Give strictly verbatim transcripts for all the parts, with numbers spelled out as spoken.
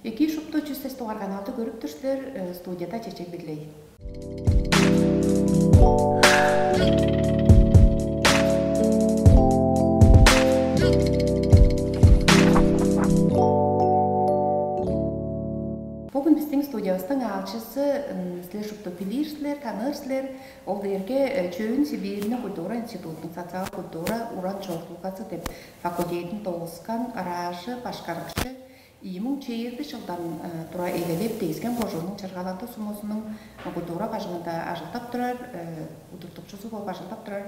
Эки шупту чүс сес дугаар каналды көрүп тур силер, э, студияда Чечек Бирлей. Бүгүн биздин студиябыздың аалчысы, м, силер шупту билир силер, таныыр силер. Ол дээрге, э, Чөөн Сибирьниң культура институтунуң социал культура уран чорудулгазы деп факультетин дооскан ыраажы, башкарыкчы, ийи муң чээрби чылдан, э, тура эгелеп Тес-Хем кожууннуң Чыргаланты сумузунуң культура бажыңында ажылдап турар, э, удуртукчузу болуп ажылдап турар,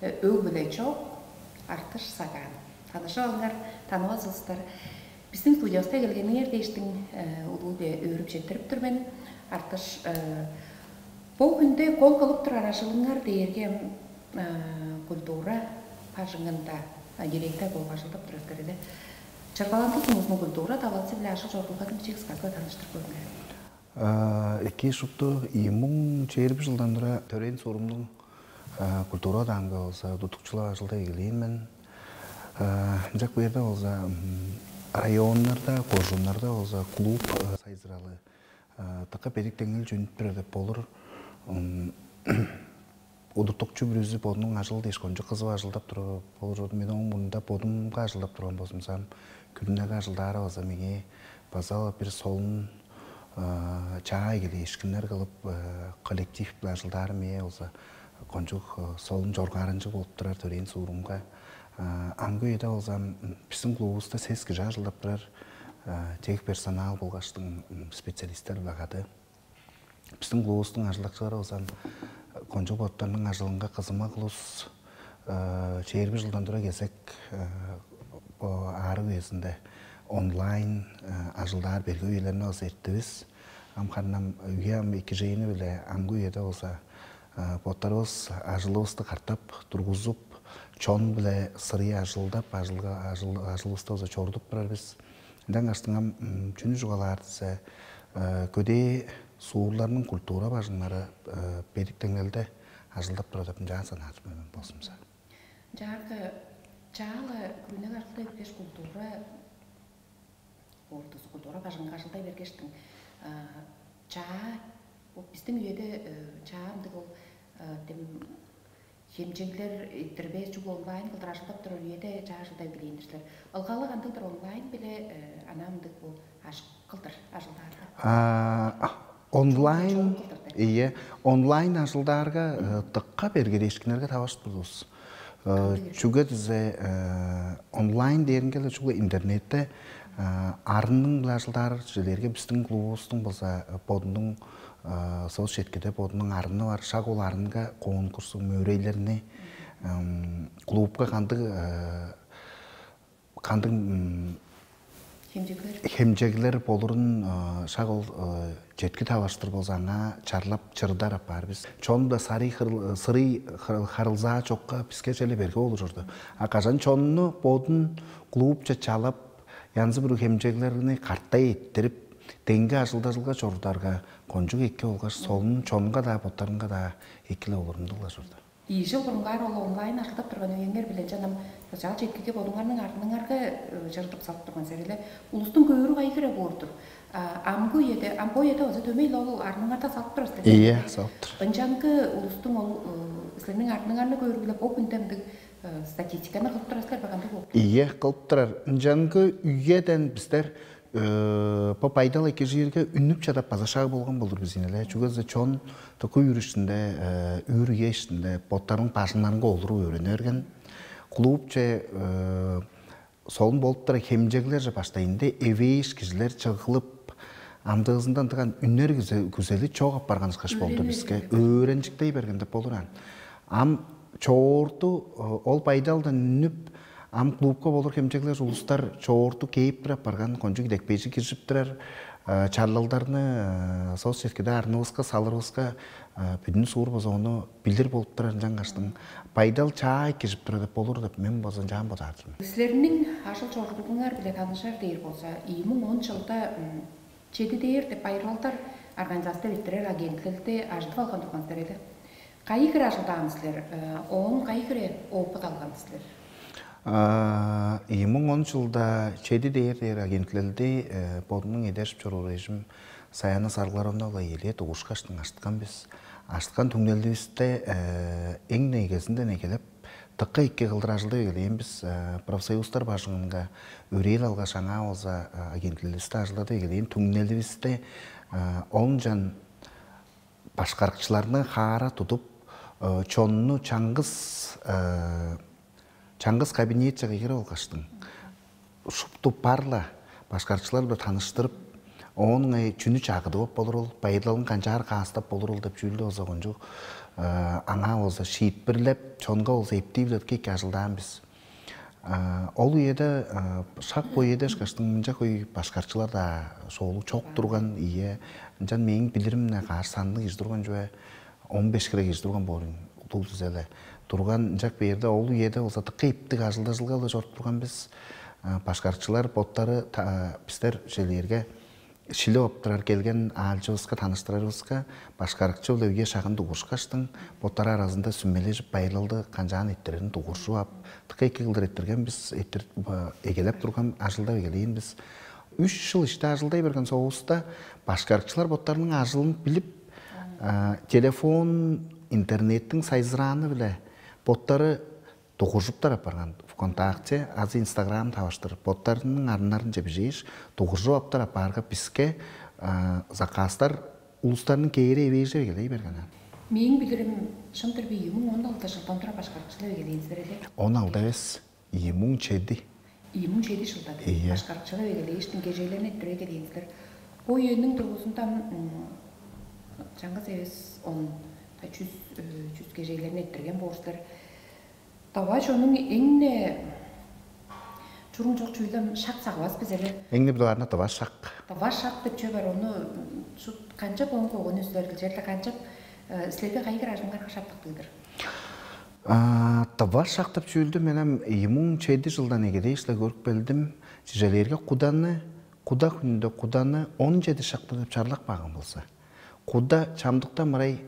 э, өг-бүле чок Артыш Сагаан. Таныжып алыңар, танывас улустар. Биздин студиябызга келгениңер дээштиң, э, улуу-биле өөрүп четтирип тур мен. Артыш, э, бо хүнде кол кылып турар ажылыңар дээрге, э, культура бажыңында, э, директор болуп ажылдап турар силер эле. Чыргаланты сумузунуң культура талазы-биле ажыл-чорудулгазын бичии кыскаткыла таныштырып көрүңер. Э, эки шупту ийи муң чээрби чылдан тура төрээн суурумнуң, э, культура одаанга болза удуртукчулап ажылдап эгелээн мен. Э, ынчап кээрде болза, м, районнарда, кожууннарда болза клуб, э, сайзыралы, э, дыка бедик деңнелче үнүп турар деп болур. М, удуртукчу бүрүзү бодунуң ажылы дээш кончуг кызып ажылдап турар болур чорду. Мен ооң мурнунда бодумга ажылдап турган болзумза, күрүнеге ажылдаары база меңээ база бир солун, э, чаа эгелээшкиннер кылып, э, коллектив-биле ажылдаары меңээ болза кончуг, э, солун чоргаарынчыг болуп турар төрээн суурумга. Э, амгы үеде болза, м, биздин клубувуста сес кижи ажылдап турар, э, тех персонал болгаштың, м, специалисттер-биле кады. Биздин клубувустуң ажылдакчылары болза кончуг боттарының ажылынга кызымак улус, э, чээрби чылдан тура кезек, э, бо аарыг үезинде онлайн, э, ажылдаар берге үелерни база эрттивис. Ам харын ам үе ам экижээни-биле амгы үеде болза, э, боттарывыс ажылывысты катап тургузуп, чон-биле сырый ажылдап, ажылга, ажыл, ажылывысты болза чорудуп турар бис. Ынчангаштың ам, м, чүнү чугаалаар дизе, э, көдээ суурларның культура бажыңнары, э, бедик деңнелде ажылдап турар деп ынчаар санаар мен болзумза. Ынчаарга чаа-ла күрүнеге ажылдап эгелээш культура ордузу, культура бажыңынга ажылдай бергештиң, а, чаа, бо биздин үеде, э, чаа ындыг ол, э, дем хемчеглер, э, иртирбес чүгле онлайн кылдыр ажылдап турар үеде чаа ажылдай билээн-дир силер. Ылгалы кандыг-дыр онлайн биле, э, анаа мындыг бо ашкы кылдыр ажылдаарга? А, онлайн, чогум кылдыр деп. Ийе, онлайн ажылдаарга, э, дыка бергедээшкиннерге таварышып турдувус. Э, чүге дизе, э, онлайн дээринге-ле чүгле интернетте, э, арынның-биле ажылдаар чүвелерге биздин клубувустуң болза, э, бодунуң, э, соос четкиде бодунуң арыны бар. Шак ол арынга конкурс, мөөрейлерни, м, клубка кандыг, э, кандыг, м, хемчеглер, хемчеглер болурун, э, шак ол, э, четки таварыштыр болза, аңаа чарлап чырыдар апаар бис. Чон-биле сарый хырыл-, сырый хырыл-, харылзаа чокка биске черле берге болур чорду. А кажан чонну бодун клубче чалап, янзы-бүрү хемчеглерни каттай эрттирип, деңге ажылдажылга чорударга кончуг эки болгаш, солун чонга-даа, боттарынга-даа эки-ле болурун дылгаш чорду. Ийи чыл бурунгаар ол онлайн ажылдап турган үеңер-биле ынчан ам социал четкиге бодуңарның арныңарга, э, чырыдып салып турган силер эле. Улустуң көөрү кайы хире боор-дур? А, амгы үеде, ам бо үеде база дөмей-ле ол арныңарда салып турар силер. Ийе, салып тур. Ынчангы улустуң ол, э, силерниң арныңарны көөрү-биле бо хүнде ындыг, э, статистиканы кылып турар силер бе, кандыг болуп тур? Ийе, кылып турар. Ынчангы үеден бистер Э, бо байдал экижиирге үннүп чадап база шаг болган болур бис ийин эле. Чүге дизе чон тыка үр иштинде, э, үр үе иштинде боттарының бажыңнарынга олуруп өөрене берген. Клубче, э, солун болуп турар хемчеглерже баштайында эвээш кижилер чыглып, амдыызындан тыган үнер күзе-, күзели чок апарган ышкаш болду биске. Өөренчиктей берген деп болур аан. Ам чоорту, э, ол байдалдан үнүп, ам клубка болур хемчеглер улустар чоорту кээп турар апарган, кончуг идепкейжи киржип турар, э, чарлалдарны, э, соос четкиде арнывыска салырывыска, э, бүдүн суур база ону билир болуп турар ынчангаштың. Байдал чаа киржип турар деп болур деп мен база ынчаан бодаар-дыр мен. Силерниң ажыл чорудугуңар-биле таныжар дээр болза, ийи муң он чылда, м, «Чеди дээр» деп байырлалдар организастап эрттирер агентилелде ажылдап алган турган силер эле. Кайы хире ажылдаан силер? Э, оон кайы хире опыт алган силер? Ийи муң он чылда чеди дээр дээр агентилелди бодунуң эдершип чоруур эжим Саяна Саргларовна-ла эле дугушкаштың ашткан бис. Ашткан түңнелдивисте эң негезинден эгелеп тыкка икки кылдыр ажылдап эгелээн бис. Профсоюзтар бажыңынга өрээр алгаш аңаа болза агентилеливисте ажылдадып эгелээн түңнелдивисте ол ынчан башкарыкчыларны хаара тудуп, чонну чаңгыс чаңгыс кабинетче кыйгырып алгаштың, шупту бар-ла башкарыкчылар-биле таныштырып, оон ыңай чүнү чагыдып болурул, байырлалын канчаар каастап болурул деп чүүлдү болза кончуг аңаа болза шиитпирлеп, чонга болза эптии-биле кээки ажылдаан бис. Ол үеде шак бо үеде ышкаштың мынча хөй башкарчылар-даа шоолуг чок турган ийе. Ынчан мээң билиримне каш санныг кижи турган чүве, он беш хире кижи турган боор улуг дүзеле турган ынчак бээрде ол үеде болза дыка эптиг ажылдажылга-ла чоруп турган бис. Башкарчылар боттары бистер челээрге шилип оптурар келген аалчывыска таныштырарывыска башкарыкчы-биле үе шагын дугурушкаштың боттары аразында сүмележип байырлалды канчаан эртирерин дугуржуп ап, дыка эки кылдыр эртирген бис. Эртир эгелеп турган ажылдап эгелээн бис. Үч жыл иште ажылдай берген соовуста башкарыкчылар боттарының ажылын билип, телефон, интернеттиң сайзырааны-биле боттары дугуржуптар апарган. ВКонтакте азы Инстаграм таваштыр боттарының арыннарынче бижээш, дугуржуп аптар апаарга биске заказтар улустарның кээри эвээжеп эгелей берген. Мээң билирим шымдыр бе ийи муң он алты жылдан тура башкарыкчылап эгелээн силер эле? Он алты эвес, ийи муң чеди. Ийи муң чеди жылдан Ийе. Башкарыкчылап эгелээштин кежээлерин эрттире эгелээн силер. Бо үениң дургузунда чаңгыс эвес он чүс чүс кежээлерин эрттирген боор силер. Давай чонуң эңне чуруң чок чүүлден шак сагывас бис эле. Эңне бир дугаарында дыва шак. Дыва шак деп чүве бар, ону шут канчап оон когон өстөрүлчерле канчап силерге кайгы ыражыңар шаптыктыгдыр? Дыва шак деп чүүлдү мен ам ийи муң чеди жылдан эгелээш-ле көрүп келдим. Чижелээрге куданы, куда хүнүнде куданы он чеди шакта деп чарлак бааган болза, куда чамдыкта мырай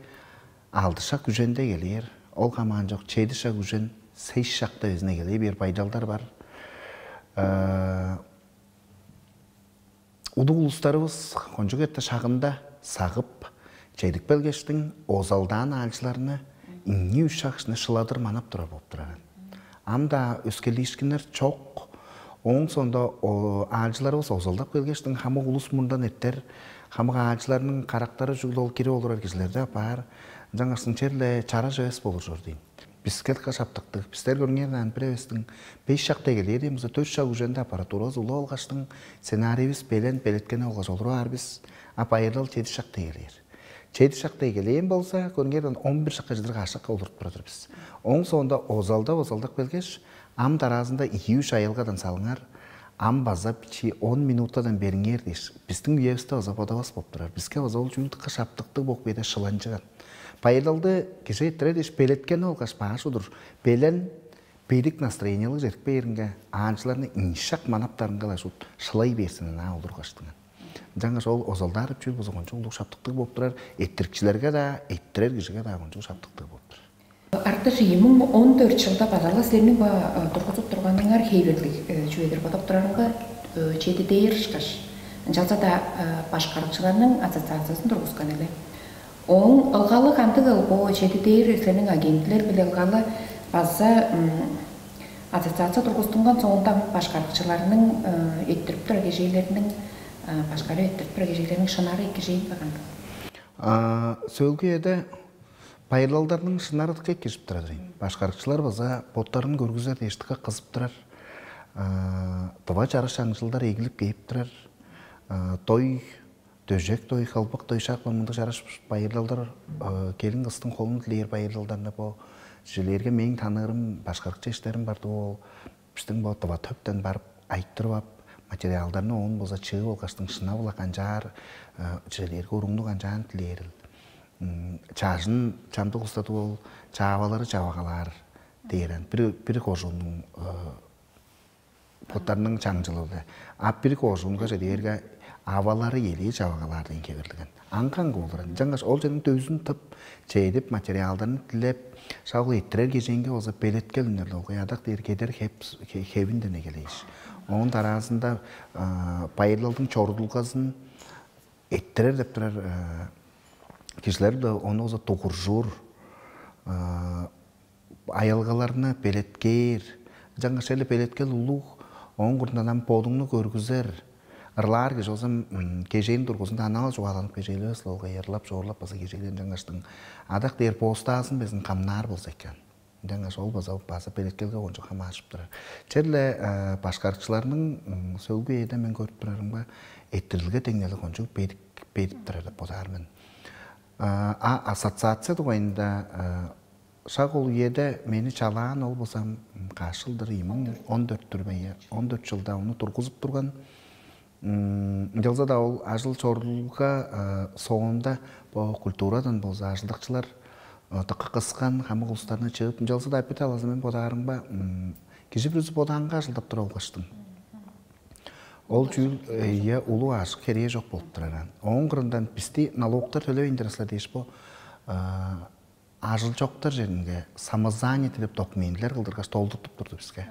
алды шак үженде келээр, ол камаан чок чеди шак үжен, сес шакта безине келей бээр байдалдар бар. Улуг улустарывыс кончуг эрте шагында сагып, чедип келгештиң, озалдаан аалчыларны ийи-үш шак ишне шыладыр манап турар болуп турар. Ам-даа өскелиишкиннер чок. Ооң соонда аалчыларывыс озалдап келгештиң, хамык улус мурнундан эртер, хамык аалчыларның карактары чүгле ол кирип олурар кижилерде апаар. Ынчангаштың черле чараш эвес болур чор дейн. Биске дыка шаптыктыг. Бистер көрүңерден бир эвестиң беш шакта эгелээр дейм болза, төрт шак үженде аппаратурабыс улуп алгаштың, сценариивис белен белеткени болгаш олуруп аар бис. А байырлал чеди шакта эгелээр. Чеди шакта эгелээн болза, көрүңерден он бир шакка чыдыр каш шакка олуруп турар бис. Ооң соонда озалдап озалдап келгеш, ам дараазында ийи-үч айылгадан салыңар, ам база бичии он минутадан бериңер дээш, бистиң үевисте база бодавас болуп турар. Биске база ол чүүл дыка шаптыктыг болуп кээде шыланчыган. Байырлалды кижи эрттирер дээш белеткени болгаш баш удур белен бедик настроениялыг чедип кээринге, аанчыларны иншак манаптарынга-ла шут шылай берсин ынаа олургаштыңар. Ынчангаш ол озалдаар чүүл болза кончуг улуг шаптыктыг болуп турар, эттирикчилерге-даа, эттирер кижиге-даа кончуг шаптыктыг болуп турар. Артыш ийи муң он дөрт жылда база-ла силерниң ба тургузуп турганыңар хейберлиг чүве-дир бодап турарымга, чеди дээр ышкаш, ынчалза-даа башкарыкчыларның ассоциациясын тургускан эле. Ооң ылгалы кандыг ыл бо чеди дээр силерниң агентилер биле ылгалы база ассоциация тургустунган соонда башкарыкчыларның эттирип турар кежээлериниң башкарып эттирип турар кежээлериниң шынары эки чейин баган. Сөөлгү эде байырлалдарның шынары дыка кижип турар дейн. Башкарыкчылар база боттарын көргүзер дээштикке кызып турар. Дыва чарыш аңчылдар эгилип кээп турар. Дой, дөжек дой, халбак дой шак мындыг чараш байырлалдар, келин кыстың холун дилээр байырлалдарында бо жилээрге мээң таныырым башкарыкчы эштерим бар дуу ол биздин бо дыва төптөн барып айтырып ап материалдарны оон болза чыып алгаштың шынап-ла канчаар жилээрге уруңну канчаан дилээрил. Чажын чамдык устадып ол чаавалары чабагалаар дээрен бир бир кожунуң боттарының чаңчылыгы. А бир кожунга же дээрге авалары элии чавагалаар деген хевирлиген. Аңган куулар. Ынчангаш ол чедиң дөзүн тып, чедип, материалдарын дилеп, шагыл еттирер кежээнге болза белеткел үннерлиг ол каядак дээр кедер хевинден эгелээш. Оон дараазында байырлалдың чорудулгазын эттирер деп турар кижилер-биле ону болза дугуржуур, аялгаларны белеткээр, ынчангаш эле белеткел улуг, ооң курундан ам бодуңну көргүзер, ырлаар кижи болза кежээниң дургузунда анаа чугааланып кежээлевес ол ырлап чоорлап база кежээлер ынчангаштың адак дээр боостаазын безин камнаар болза экен. Ынчангаш ол база база белеткелге кончуг хамаарышып турар. Черле башкарыкчыларның сөөлгү ээде мен көрүп турарымга, эттирилге деңнели кончуг бедик бедип турар деп бодаар мен. А ассоциация дугайында шак ол үеде мени чалаан ол болсам каш жылдыр иймин он дөрттүр бе, он дөрт жылда ону тургузуп турган. Ынчалза-даа ол ажыл чорулга соонда бо культурадан болза ажылдакчылар дыкка кыскан хамык улустарны чыып, ынчалза-даа бир талазы мен бодаарымга кижи бүрүзү бодаанга ажылдап тура алгаштың. Ол чүүл ийе улуу ажык херээ чок болуп турар. Ооң кырындан бисти налогтар төлевейн турасылар дээш бо ажылчоктар черинге самозанятый деп документилер кылдыргаш долдуртуп турду биске.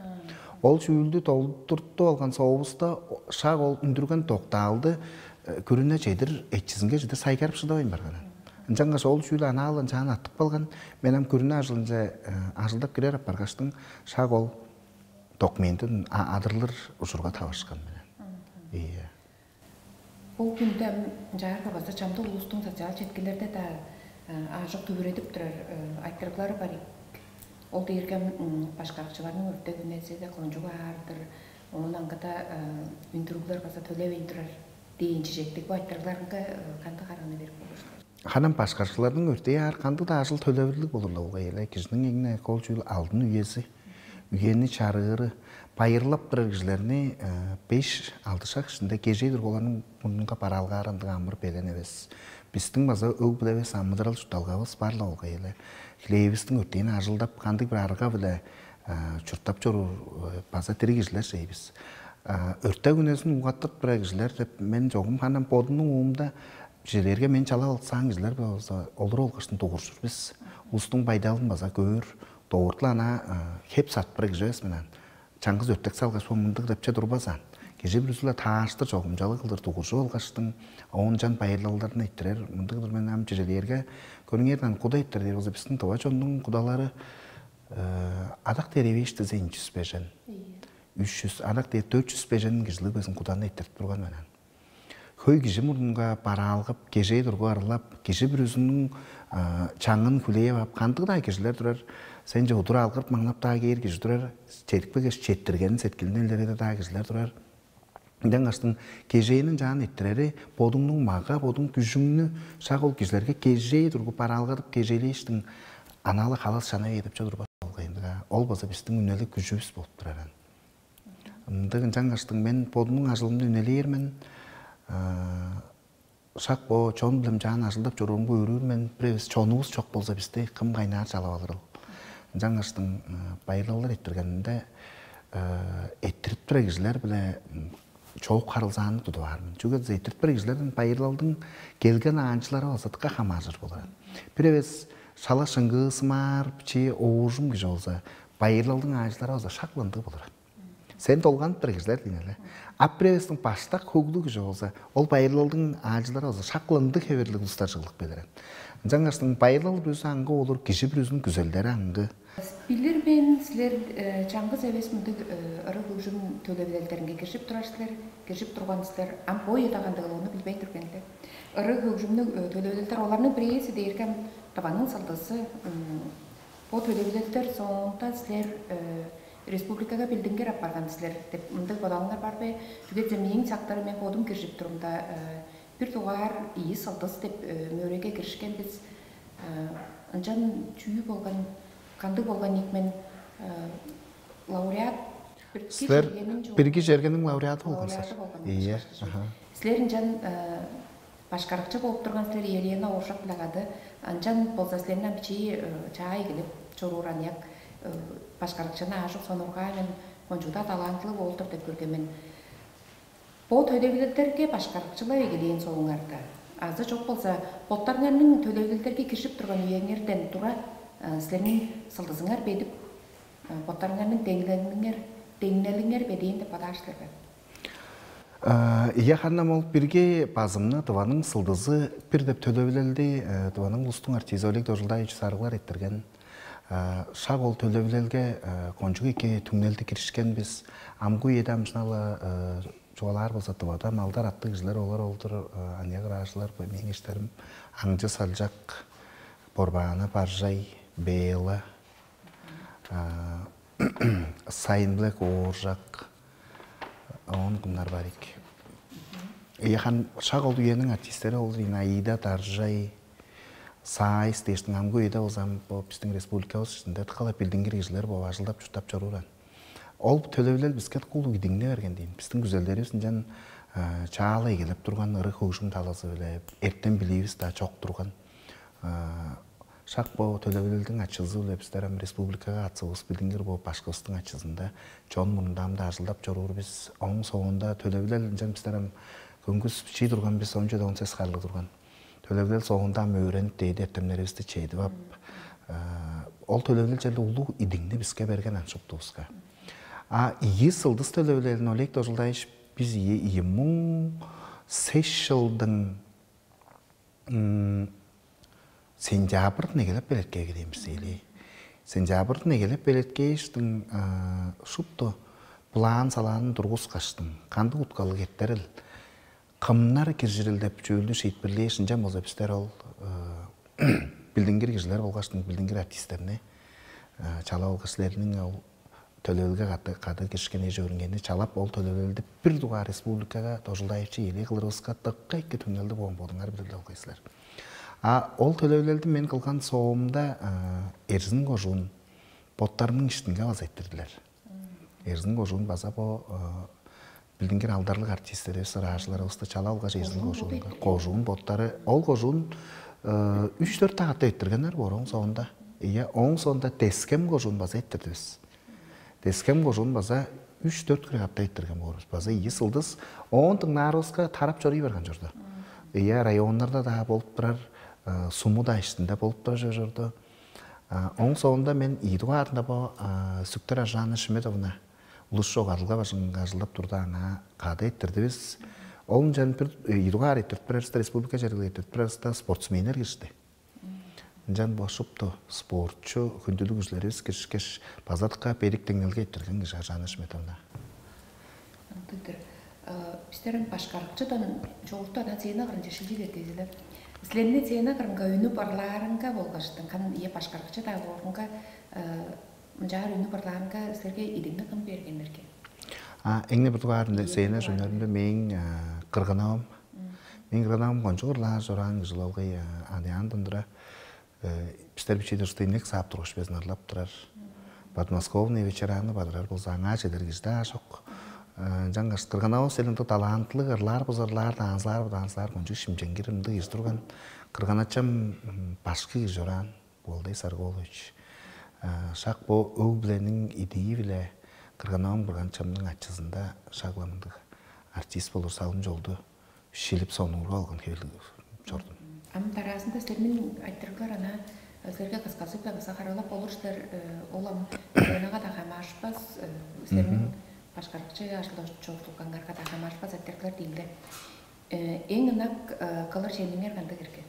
Ол чүүлдү долдуртуп алган соовуста шак ол үндүрген доктаалды күрүнө чедир, эчизинге чедир сайгарып шыдавайн барган. Ынчангаш ол чүүл анаалан чаан аттып калган. Мен ам күрүнө ажылынча ажылдап кирер апаргаштың шак ол документин адырлыр ужурга тавышкан мен. Ийе. Бул күндө ам ынчаарга база чамдык улустуң социал четкилерде-даа аажок дүвүредип турар айтырыглары бар ийик. Ол дээрге башкарыкчыларның өртек үнези-де кончуг аар-дыр, оон аңгыда үндүрүглер база төлевейн турар дээн чижектиг бу айтырыгларынга кандыг карааны берип болур силер? Ханам башкарыкчыларның өртээ аар кандыг-даа ажыл төлевирлиг болурлар ол кайыла кижиниң эң кол чүүл алдын үези. Үени чарыыры, байырлап турар кижилерни беш алды шак ишинде кежээ тургуларның мурнунга бараалгаар ындыг амыр белен эвес. Бистиң база өг-бүлевес амыдырал чуртталгавыс бар-ла ол кайыла. Хлевистиң өртээн ажылдап кандыг бир арга-биле чурттап чоруур база дириг кижилер чейбиз. Өртек үнезин угаттырып турар кижилер деп мен чогум ханам бодумнуң уумда кижилерге мен чалап алыксаан кижилер болза олур олгашын дугуржур бис. Улустуң байдалын база көөр, доортулана хеп сатпыр кижи эвес менен. Чаңгыс өттек салгаш бо мындыг депче турбазаан. Кижи бүрүзүле тааштыр чогумчалыг кылдыр дугуржуп алгаштың, оон чан байырлалдарын эттирер. Мындыгдыр мен ам чижелээрге көрүңерден куда эттир дээр болза биздин тыва чоннуң кудалары адак деревиш дизейн чүс бежен. Үч чүс адак дээр төрт чүс бежен кижилиг безин куданы эттирип турган менен. Хөй кижи мурнунга бараалгып, кежээ тургу арлап, кижи бүрүзүнүң чаңын хүлээп ап, кандыг-даа кижилер турар, сенче удур алгырып маңнап-даа кээр кижи турар, чедип келгеш четтиргенин сеткилинден илереде-даа кижилер турар. Ынчангаштың кежээнин чаан эттирери бодуңнуң мага, бодуң күжүңнү шак ол кижилерге кежээ тургу бараалгадып кежээлээштиң анаалы халас чана бээр деп чодур болгайындыга. Ол база биздин үнелиг күжүбүз болуп тураран. Ындыг ынчангаштың мен бодумнуң ажылымны үнелээр мен. Шак бо чон билем чаан ажылдап чоруурумга өөрүүр мен. Бир эвес чонувус чок болза бисти кым кайнаар чалап алырыл. Ынчангаштың байырлалдар эттиргенинде эттирип турар кижилер биле чоок харылзааны тудуп аар мен. Чүге десе эттирип турар кижилердин байырлалдың келген аанчылары база дыка хамааржыр болар. Бир эвес шала шыңгыысымаар чи оожум кижи болза, байырлалдың аанчылары база шак ындыг болар. Сен долганып тур кижилер дейн эле. Ап бир эвестиң баштак хөглүг кижи болза, ол байырлалдың аалчылары болза шак ындыг хеверлиг улустар чыглып келер. Ынчангаштың байырлал бүрүзү аңгы болур, кижи бүрүзүнүн күзелдери аңгы. Билир мен силер чаңгыс эвес мындыг ыры хөгжүм төлевилелдеринге киржип турар силер, киржип турган силер. Ам бо ыйда кандыгыл ону билбейн турган эле. Ыры хөгжүмнү төлевилелдер оларның бирээси дээрге Тываның сылдысы. Бо төлевилелдер соонда силер республикага билдингер апарган силер деп мындыг бодалыңар бар бе? Чүге дээм мээң сактары мен бодум киржип турумда бир дугаар ийи сылдыс деп мөрөйге киришкен биз. Ынчан чүү болган, кандыг болган ийик мен лауреат бирги Силер чергенин жугу- бирги чергенин лауреаты болгансыздар. Лауреаты болган Ийе. Башкачы. Аха. Силер ынчан башкарыкчы болуп турган силер Елена Оржак-биле кады. Ынчан болза силерден бичии чаа эгелеп чоруур аныяк башкарыкчыны аажок сонургаан мен кончууда талантылыг болуптур деп көрген мен. Бо төлевилелдерге башкарыкчылап эгелээн соңуңарда, азы чок болза, боттарыңарның төлевилелдерге киржип турган үеңерден тура силерниң сылдызыңар бедип, боттарыңарның деңнелиңер деңнелиңер бедээн деп бодаар силер бе? Ийе, ханнам ол бирге базымны дываның сылдызы бир деп төлевилелди дываның улустуң артизи Олег Доржулдаевич Сарыглар эртирген. Шак ол төлевилелге кончуг эки түңнелди киришкен бис. Амгы үеде амчыналга чугаалаар болза, дывада малдар аттыг кижилер олар олдур. Аныяк ыраажылар, мээң эштерим Аңчы Салчак, Борбаана Баржай, Бээла, Сайын-Билек Ооржак, оон кымнар бар ийик. Ыяхан шак ол үениң артисттери ол Зинаида Даржай, Саайс дээштиң амгы үеде болзам бо биздин республикабыз ичинде дыка-ла билдингир кижилер бооп ажылдап чурттап чорууран. Ол төлевилел биске дыка улуг идиңни берген дейн. Биздин күзелдеривис ынчан чаала эгелеп турган ыры хөгжүм талазы биле эртем билиивис да чок турган. Шак бо төлевилелдиң ачызы-биле бистер ам республикага ацывыс билингир бо башкыбыстың ачызында чон мурунда ам-да ажылдап чоруур бис. Ооң соонда төлевилел ынчан бистер ам көңгүс бичии турган бис, он чеди он сес харлыг турган. Төлевилел соонда ам өөренип дээди эртемнеривисти чедип ап, ол төлевилел черле улуг идиңни биске берген ан шуптувуска. А ийи сылдыс төлевилелин Олег Дожулдаевич биз ийи ийи муң сес жылдың сентябрьден эгелеп белеткеге кирген бис эли. Сентябрьден эгелеп белеткээштиң шупту план салаанын тургускаштың кандыг уткалыг эртерил, кымнар киржирил деп чүүлдү шиитпирлээш, ынчан болза бистер ол билдингир кижилер болгаштың билдингир артисттерни чалап алгаш, силерниң ол төлөөлге кады кады киришкен эш өөрүңерни чалап, ол төлөөлелди бир дугаар республикага Дожулдаевич эли кылырывыска дыкка эки түңнелди боон бодуңар билип алгай силер. А ол төлөөлелди мен кылган соомда Эрзин кожуун боттарының иштинге база эрттирдилер. Эрзин кожуун база бо билдингир алдарлыг артисттеривис ыраажыларывысты чалап алгаш Эрзин кожуунга кожуун боттары ол кожуун үч төрт тагатта эрттиргеннер боор оң соонда. Ийе, оң соонда Дескем кожуун база эрттирдивис. Дескем кожуун база үч төрт кырыгатта эрттирген боорбуз. База ийи сылдыс оон дыңнаарывыска тарап чорууй барган чорду. Ийе, районнарда даа болуп турар, суму да иштинде болуп турар чорду. Оң соонда мен ийи дугаарында бо Сүктөр Аржаана Шимедовна улус чок арылга бажыңынга ажылдап турда аңаа кады эрттирдивис. Ол ынчан бир ийи дугаар эрттирип турарывыста, республика чергелиг эрттирип турарывыста спортсменнер киришти. Ынчан бо шупту спортчу хүндүлүг кижилеривис киришкеш, база дыка берик деңнелге эрттирген кижи Аржаана Шимедовна. Ындыг-дыр. Бистер башкарыкчыдан чогурту анаа сцена кырынче шилчилер дезилер. Силерни сцена кырынга үнү барлаарынга болгаштың, кан ие башкарыкчы даа боорунга мынчаар үнү барлаарынга силерге идиңни кым бергеннерге? А эңне бир дугаарында сцена жөнөрүндө мээң кыргынавым. Мээң кыргынавым кончуг ырлаар чораан кижи болгай аныяандан тура бистер бичии дуршта инек саап тургаш безин ырлап турар. Подмосковный вечераны бадырар болза аңаа чедер кижи-даа чок. Жаңгаш кырган-авас элинде талантлыг ырлаар бузарлаар даанзылаар будаанзылаар кончуг шимченгир ындыг кижи турган. Кырган-ачам башкы кижи чораан Болдай Сарголович. Шак бо өг-бүлениң идии-биле кырган-авам кырган-ачамның ачызында шак-ла мындыг артист болур салым чолду шилип сонуургап алган хевирлиг чордум. Ам дараазында силерниң айтырыглар ана силерге кыскасы-биле база харалап болур силер, ол ам сценага да хамаарышпас, силерниң башкарыкчы ажылдап чорудулгаңарга да хамаарышпас айтырыглар диилде. Эң ынак кылыр чемиңер кандыг эрге?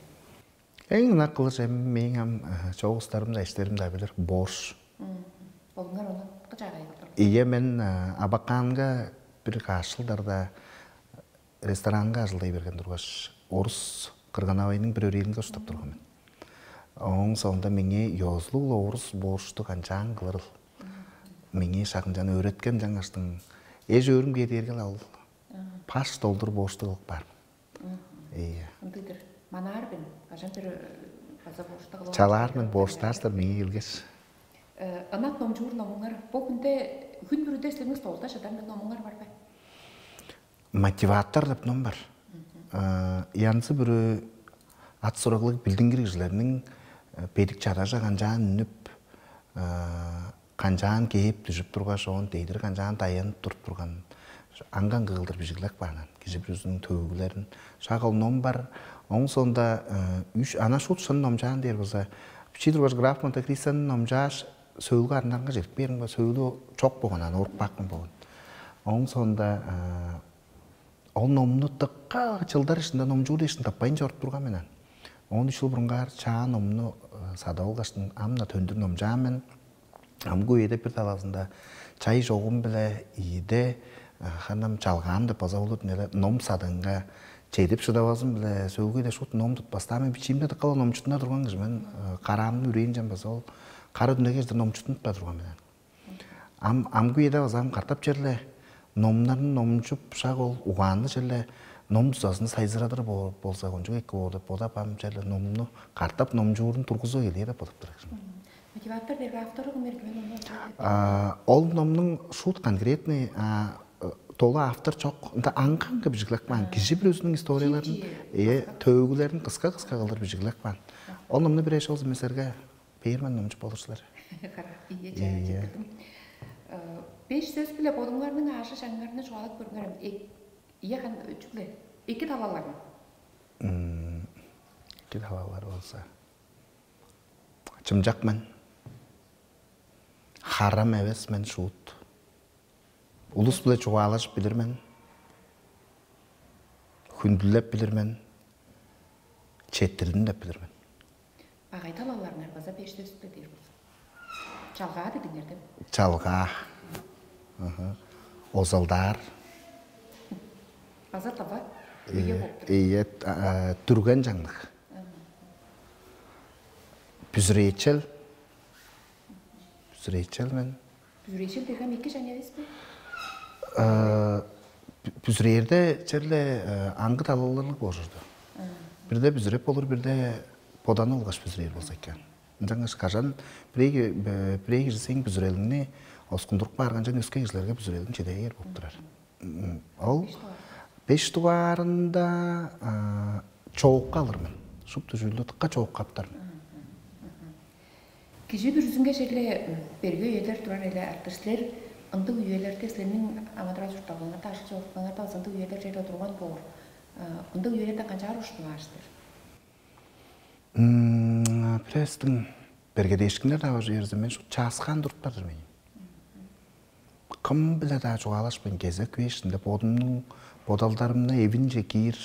Эң ынак кылыр чемим мээң ам чогустарым да эштерим да билир борш. Болуңар ону кычаагай кылдыр. Ийе, мен абакаанга бир каш жылдарда ресторанга ажылдай берген тургаш, орус кырган-авайның бир өрээлинге уштап турган мен. Ооң соонда меңээ ёзулуг-ла орус боршту канчаан кылырыл. Меңээ шагынчан өөреткен жаңгаштың эш өөрүм кээ дээрге-ла ол паш долдур боршту кылып каар. Ийе. Ындыйдыр. Манаар бен, кажан бир база боршту кылып. Чалаар мен борштаастар меңээ келгеш. Ынак номчуур номуңар бо хүнде хүн бүрүде силерниң столда чадар мен номуңар бар бе? Мотиватор деп ном бар. Янзы бүрү ат сураглыг билдингир кижилерниң бедик чадажа канчаан үнүп, канчаан кээп дүжүп тургаш, оон дедир канчаан даянып туруп турган Аңган кыылдыр бижиглеп каанын, кижи бүрүзүнүң төөгүлерин. Шак ол ном бар. Оң соонда үш ана шут шын номчаан дээр болза, бичии тургаш граф Монте Кристону номчааш, сөөлгү арындарынга чедип бээримге, сөөлү чок болган, аны уруп каапкан болган. Оң соонда ол номну дыка чылдар ишинде номчуур дээшин таппайн чоруп турган мен. Он үч жыл бурунгаар чаа номну садып алгаштың, ам-на төндүр номчаан мен. Амгы үеде бир талазында чай чогум-биле ийиде ханам чалгаам деп база болур дүнеде ном садыынга чедип шыдавазым-биле сөөлгү-де шут ном тутпастаан мен бичиимде дыккала номчутунда турган кижи мен. Караамны үрээнчен база ол кара дүнеге чеде номчутунуп турган мен. Ам амгы үеде база ам картап черле номнарын номчуп шак ол угаанны черле ном дузазын сайзырадыр болза кончуг эки боор деп бодап ам черле номну картап номчуурун тургузуп эгелээр деп бодуп турар. Мотиватор дег автору кым эргивен ону? Ол номнуң шут конкретный толу автор чок. Ында аңгы-аңгы бижиглеп каан кижи бир өзүнүң историяларын, э, төөгүлерин кыска-кыска кылдыр бижиглеп каан. Ол номну бир эш болза мен силерге бээр мен номчуп болур силер. Кара, ийе, чаа четтирдим. Беш сөс биле бодуңарның аашы чаңыңарны чугаалап көрүңерем. Ийе хан чүгле эки талаларын. Эки талалар болса. Чымчак мен. Харам эвес мен шуут. Улус-биле чугаалажып билир мен. Хүндүлеп билир мен. Четтирдим деп билир мен. Багай талаларыңар база беш сөстү дээр болза. Чалгаа дедиңер деп. Чалгаа. Озалдаар. База таба. Ийе болуп тур. Ийе, дүрген жаңдык. Бүзүрээчел. Бүзүрээчел мен. Бүзүрээчел деген эки жаңа эвес бе? Бүзүрээрде черле аңгы талалырлыг болур. Бирде бүзүреп болур, бирде боданы болгаш бүзүрээр болза экен. Ынчангаш кажан бирээ бирээ кижи сээң бүзүрелиңни оскундуруп каарганчан өске кижилерге бүзүрелиң чедээр болуп турар. Ол беш дугаарында чоокка алыр мен. Шупту чүүлдү дыкка чоокка аптар мен. Кижи бүрүзүнге черле берге үелер турар эле артыш силер ындыг үелерде силерниң амыдырал чуртталгаңарда ажыл чорупкаңарда база ындыг үелер черле турган боор. Ындыг үелерден канчаар уштуңаар силер? Престиң бергедээшкиннер-даа бар жерде мен шуут чааскаан туруптар-дыр мен. Кым-биле-даа чугаалашпайн кезек бээшинде бодумнуң бодалдарымны эвинче киир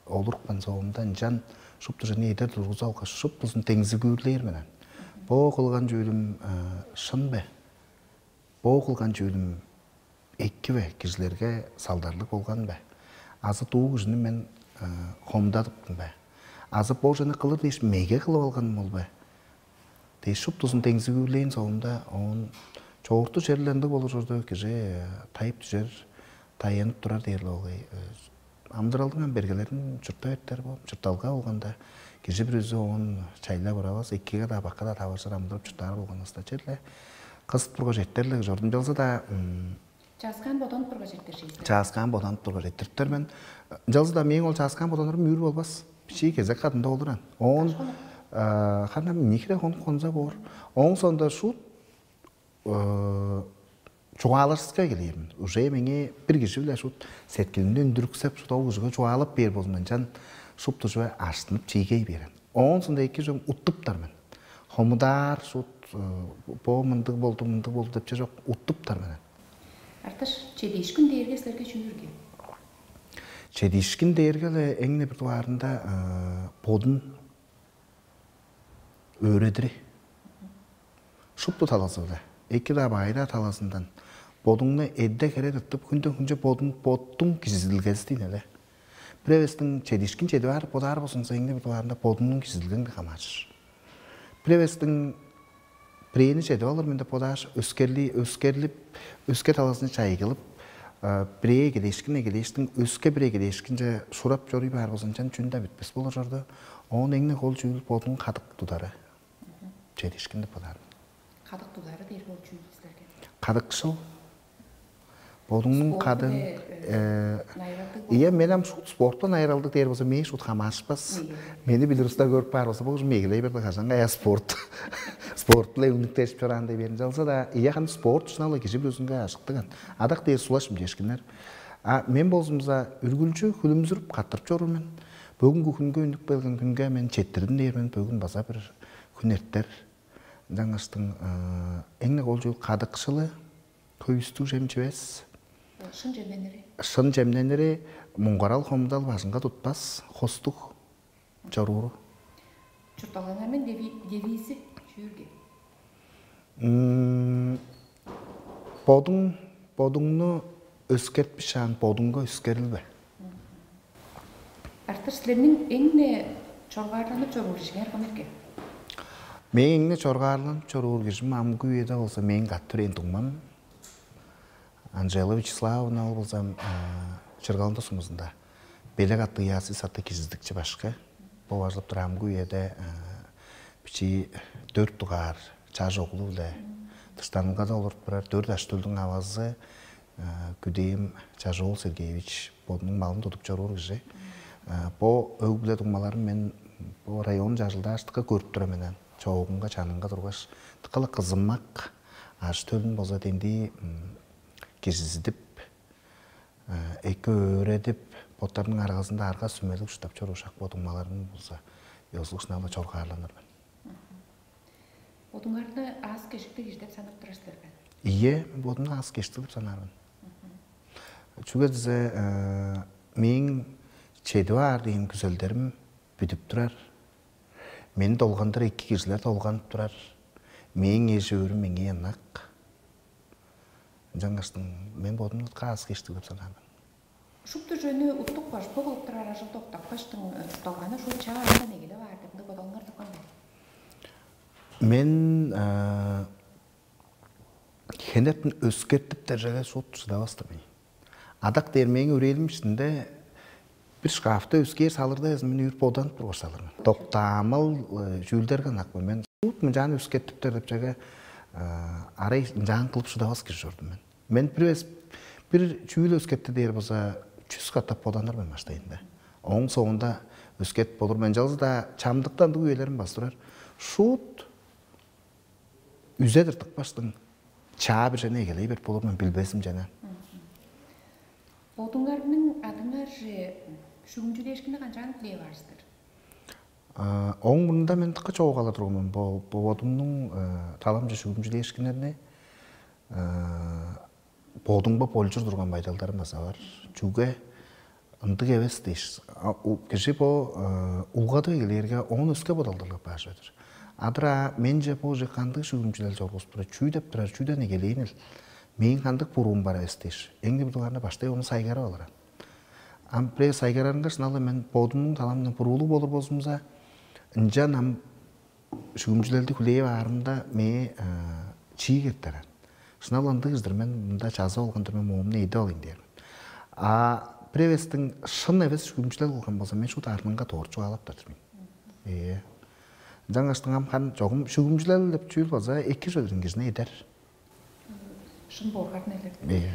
олурупкан соомда ынчан шупту чүвени эдер тургуза алгаш шуптузун деңзигүүрлээр менен. Бо кылган чүүлүм шын бе? Бо кылган чүүлүм эки бе, кижилерге салдарлыг болган бе? Азы дуу кижини мен хомдадыптым бе? Азы бо чүвени кылыр дээш меге кылып алганым ол бе? Дээш шуптузун деңзигүүлээн соомда оон чогурту черле ындыг болур чорду кижи тайып дүжер, таянып турар дээр-ле болгай. Амыдыралдың ам бергелерин чурттап эртер боор. Чуртталга болганда кижи бүрүзү оон чайлап уравас, экиге-даа бакка-даа таваржыр амыдырап чурттаар болган ыста черле кызып тургаш эртер-ле кижи ордун чалза-даа Чааскаан боданып тургаш эртер шейсиз. Чааскаан боданып тургаш эртириптер мен. Жалзы-даа мээң ол чааскаан боданырым үүр болбас. Бичии кезек кадында болур ан. Оон ханам нихире хонук хонза боор. Оон соонда шуут чугаалашкыска келээрим. Уже меңээ бир кижи-биле шуут сеткилимни үндүрүксеп, шуут ол кижиге чугаалап бээр болзун мен чан шупту чүве аштынып чиигей берен. Оон соонда эки чүвем уттуптар мен. Хомудаар шуут бо мындыг болду, мындыг болду деп чыжок уттуптар мен. Артыш чедиишкин дээрге силерге чүү үрге? Чедиишкин дээрге эле эң бир дугаарында бодун өөредири. Шупту талазы-биле. Эки-даа баай-даа талазындан бодуңну эдде хере тыттып, хүнден хүнче бодуң боттуң кижизидилгези дейн эле. Бир эвестиң чедиишкин чедип аар бодаар болзуңза, эң бир дугаарында бодуңнуң кижизидилгеңди хамааржыр. Бир эвестиң бирээни чедип алыр мен деп бодааш, өскерли өскерлип, өске талазын чайгылып, бирээ кедээшкин кедээштиң өске бирээ кедээшкинче шурап чоруй баар болзун чан чүн-даа бүтпес болур чорду. Оон эң-не кол чүүл бодун кадык тудары. Чедишкин деп бодаар. Кадык тудары дээр ол чүүл силерге. Кадыкшыл. Бодуңнуң кадың э, Найралдыг. Ийе, мен ам шут спорттан айырылдык дээр болза, мен шут хамаашпас. Мени билир устар көрүп баар болза, бул ужун мегелей берди кажан кая спорт. Спорт биле үнүктешип чораан дей берин жалса да, ийе, хан спорт шынала кижи бүрүзүнге ажыктыган. Адак дээр сулашым дешкиннер. А мен болзумза үргүлчү хүлүмзүрүп каттырып чоруур мен. Бүгүнгү хүнгө үнүп келген күнгө мен четтирдим дээр мен. Бүгүн база бир хүн эртер. Жаңаштың эң ол жол кадыкшылы көйүстүг жемчивес. Шын жемненери. Шын жемненери муңгарал хомудал бажынга тутпас хостуг чорууру. Чуртталгаңар мен девизи чүүрге? Бодуң бодуңну өскертпишаан бодуңга өскерилбе. Артыш силерниң эң-не чоргаарланып чоруур кижиңер кым эрге? Мээң эң-не чоргаарланып чоруур кижим амгы үеде болза мээң катты ээн дуңмам Анжела Вячеславовна ол болза чыргалында сумузунда белек аттыг ясый сатты кижиздикчи башкы. Бо бажылып тур амгы үеде бичии дөрт дугаар чаш оглу-биле дыштанылгада олуруп турар дөрт аштөлдүң авазы Күдээм Чажоол Сергеевич бодунуң малын тудуп чоруур кижи. Бо өг-бүле дуңмаларын мен бо район чажылдааштыкка көрүп тура менен чоогунга чанынга тургаш тыккала кызымак аш төлүн болза дендии кижизидип эки өөредип боттарының аргазында арга сүмелиг уштап чоруур шак бо дуңмаларының болза ёзулуг шынаала чоргаарланыр мен. Бодуңарны аас кежиктиг кижи деп санап турар силер бе? Ийе, бодумну аас кежиктиг деп санаар мен. Чүге дизе мээң чедип аар дээн күзелдерим бүдүп турар. Мени долгандыр эки кижилер долганып турар. Мээң эш өөрүм меңээ ынак. Ынчангаштың мен бодумну аас кежиктиг деп санаар мен. Шупту жөнү уттук башпы кылып турар ажылды октапкаштың чуртталганы шул чаа аңдан эгелеп аар деп ындыг бодалыңар турган бе? Мен хенертин өскертип держеге шут шыдавастыр мен. Адак дээр мээң өрээлим ишинде бир шкафта өскээр салырда эзин мен үүр боданып тургаш салырмын. Доктаамал чүүлдерге ынакпын мен. Шут мынчаан өскертиптер деп чеге арай ынчаан кылып шыдавас кижи чордум мен. Мен бир эвес бир чүүл өскетти дээр болза чүс катап боданыр мен баштайында. Оң соонда өскет болур мен жалгыз да чамдыкта ындыг үелерим бас турар. Шут үзе тыртыкпаштың чаа бир жана эгелей берип болур мен билбезим жана. Бодуңарның адыңар же шүгүнчүлээшкини канчаан билээ баарыстыр? Оң мурнунда мен тыкка чогуп ала турган мен. Бо бодумнуң таламче шүгүнчүлээшкиннерни бодуңба болчур турган байдалдарым база бар. Чүге ындыг эвес дээш. Кижи бо улгадып эгелээрге оон өске бодалдарлап баар чүве-дир. Адыр-аа менче бо уже кандыг шүгүмчүлел чоргузуп турар, чүү деп турар, чүүден эгелээнил? Мээң кандыг буруум бар эвес дээш. Эң-не будугаарында баштай ону сайгарып алыран. Ам бирээ сайгарарынга шыналы мен бодумнуң таламдан буруулуг болур болзумза, ынчан ам шүгүмчүлелди хүлээп аарымда мээ чиик эртерен. Шынап ындыг-дыр мен мында чазып алган-дыр мен моомну эдип алыйн дээр мен. А бир эвестиң шын эвес шүгүмчүлел кылган болза мен шуут арнынга доор чугаалап турдум. Ээ. Жаңаштың ам хан чогум шүгүмчүлел деп чүүл база эки чөдүрүн кижини эдер. Шын бооргарын элер. Ийе.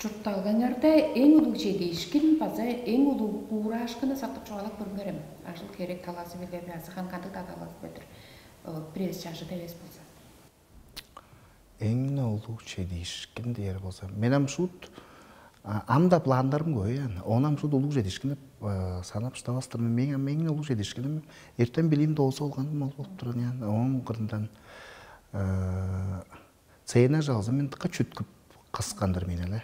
Чуртталгаңарда эң улуг чедиишкин база эң улуг куураашкыны сактып чугаалап көрүңерем. Ажыл херек талаасы биле азы хан кандыг да талаасы бөдүр. Бир эвес чажыда эвес болза. Эң улуг чедиишкин дээр болза, мен ам шут ам да пландарым көйен. Ону ам шут улуг чедиишкин деп санап штабастыр. Мен эң улуг чедиишкиним эртен билим доозу болган ол болуп турган. Оң кырындан цена жалзы мен тыкка чүткүп кыскандыр мен эле.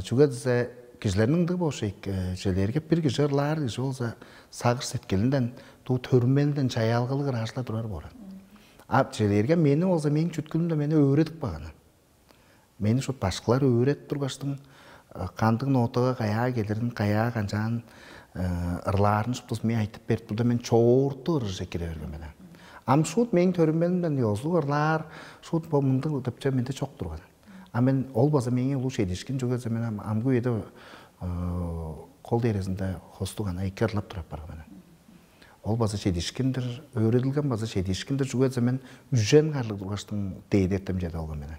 Чүге дизе кижилерниң ындыг болуш эки, челерге бир кижи ырлаар кижи болза сагыш сеткилинден, дуу төрүмелинден чаяалгалыг ыраажыла турар бооран. А челерге мени болза мээң чүткүлүмде мени өөредип каган. Мени шут башкылар өөредип тургаштың кандыг нотага каяа келирин, каяа канчаан ырлаарын шуптус мен айтып берип турда мен чоорту ырыже кире берген мен. Ам шут мээң төрүмелимден ёзулуг ырлаар шут бо мындыг депче менде чок турган. А мен ол база мээң улуу чедишкин чүге десе мен амгы үеде кол дээрезинде хостуг ана эки ырлап турап барган мен. Ол база чедишкиндир, өөредилген база чедишкиндир чүге десе мен үжен карлыг тургаштың дээди эртем чеде алган мен.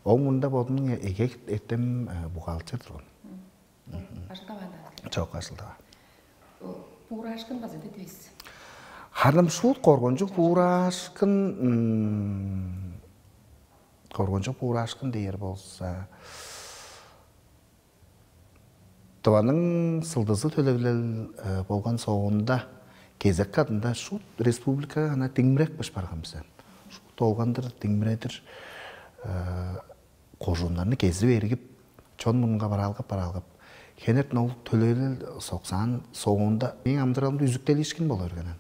Ол мурнунда бодумнуң эге эртем бухгалтер турган. Ажылдаваан. Чок, ажылдаваан. Буурашкын база дедивис. Харын шуут коргончук буурашкын, коргончук буурашкын дээр болза, Тываның сылдызы төлевилел болган соонда кезек кадында шуут республикага ана диңмирек быш барган бизен. Шуут долгандыр диңмиредир кожууннарны кезип эргип, чон мурнунга бараалгап бараалгап, хенертен ол төлевилел соксаан соонда мээң амыдыралымда үзүктелишкин боло берген.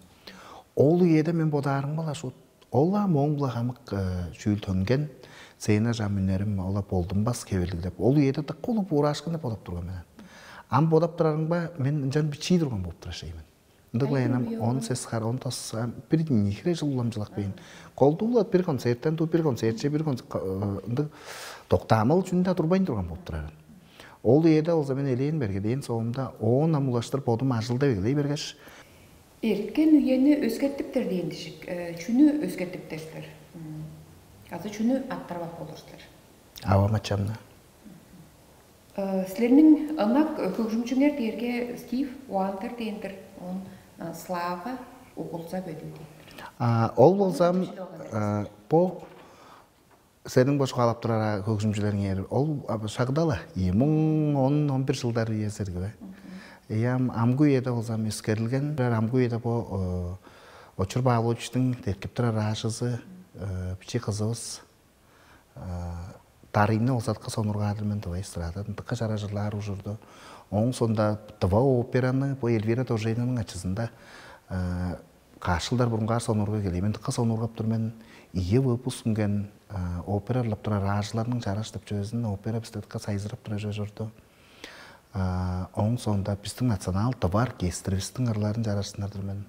Ол үеде мен бодаарым бала шуут Ол-ла мооң-биле хамык чүүл төнген, цена жам үнерим ола болдунмас хевирлиг деп. Ол үеде дыка улуг буурашкын деп бодап турган мен. Ам бодап турарымга мен ынчан бичии турган болуп турар шей мен. Ындыгла энем он сес хар, он тос бир нихре жыл уламчылак бейн. Колдуула бир концерттен туу бир концертче бир ындыг доктаамал чүнү да турбайн турган болуп турар. Ол үеде болза мен элээн берге дээн соомда оон ам улаштыр бодум ажылдап эгелей бергеш, Эрткен үени өскертиптер дээн дижик. Чүнү өскертиптер силер? Азы чүнү аттырып ап болур силер? Авам ачамны. Силерниң ынак хөгжүмчүңер дээрге Стив Уандер дээн-дир, он Слава угулза бөдүү дээн-дир. Ол болзам бо Сениң бо чугаалап турар хөгжүмчүлериңер ол шагдала ийи муң он он бир жылдар үезерги бе? Эям амгы үеде болзам эскерилген. Амгы үеде бо Очур Павловичтиң деткип турар аажызы, бичи кызывыс Дарыйны олзатка сонургаадыр мен дывай эстрадатын дыка чара жылаар ужурду. Оң сонда дыва операны бо Эльвира Доржейнаның ачызында каш жылдар бурунгаар сонурга келеймен дыка сонургап тур мен ийи выпуск үнген опера ырлап турар аажыларның чараш деп чүвезин опера бисте дыка сайзырап тура чорду. Оң соонда биздин национал тыва оркестрибиздин ырларын чарашсынар мен.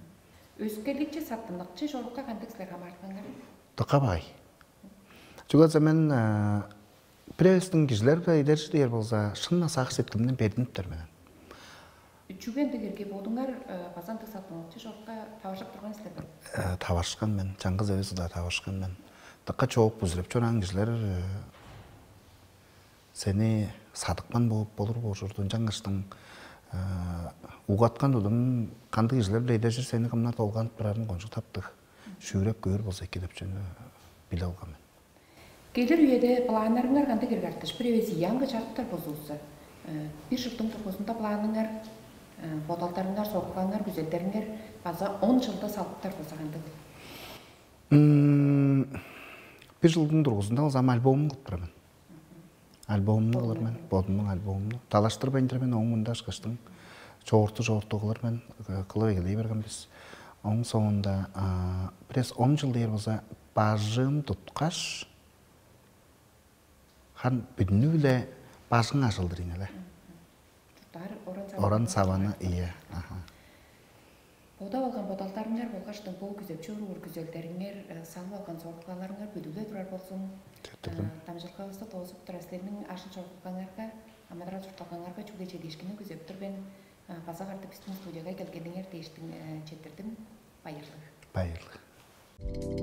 Өскеликче саттыныкчы чорукка кандыг силер хамаарткаңар? Дыка бай. Чүге мен бирээбистиң кижилер биле идержи дээр болза шынна сагыш сеткимден бердиниптер менен. Чүге ындыг эрге бодуңар база ындыг саттыныкчы чорукка таваржап турган силер бе? Таварышкан мен, чаңгыс эвес удаа таварышкан мен. Дыка чоок бүзүреп чораан кижилер сени садыкман болуп болур болчурдун жаңырыштың угаткан тудум кандыг кижилер биле эдержир сени кымнар долганып турарын кончуг таптыг шүүреп көөр болза эки деп чүнү биле алган мен. Келир үеде планнарыңар кандыг эрге артыш бир эвес ыяңгы чарыптар болзувусса, бир жылдың тургузунда планыңар, бодалдарыңар, соруккаңар, күзелдериңер база он жылда салыптар болза кандыг? Бир жылдың тургузунда ол ам альбомун кылып турар мен. Альбомну кылыр мен, бодумнуң альбомну. Талаштырбайн тур мен оң мында ашкаштың чогурту чогурту кылыр мен кылып эгелей берген бис. Оң соонда бирес он жыл дээр болза бажым туткаш хан бүдүнү биле бажың ажылдыр ийин эле. Оран саваны ие. Бодап алган бодалдарыңар болгаш дыңгоо күзеп чоруур күзелдериңер, салып алган соруккаларыңар бүдүгле турар болзун. Четтирдим. Дамчылгавысты доозуп тура силерниң ажыл чоргулгаңарга, амыдырал чуртталгаңарга чүгле чедиишкинни күзеп тур мен. База катап биздин студияга келгениңер дээштиң четтирдим. Байырлыг. Байырлыг.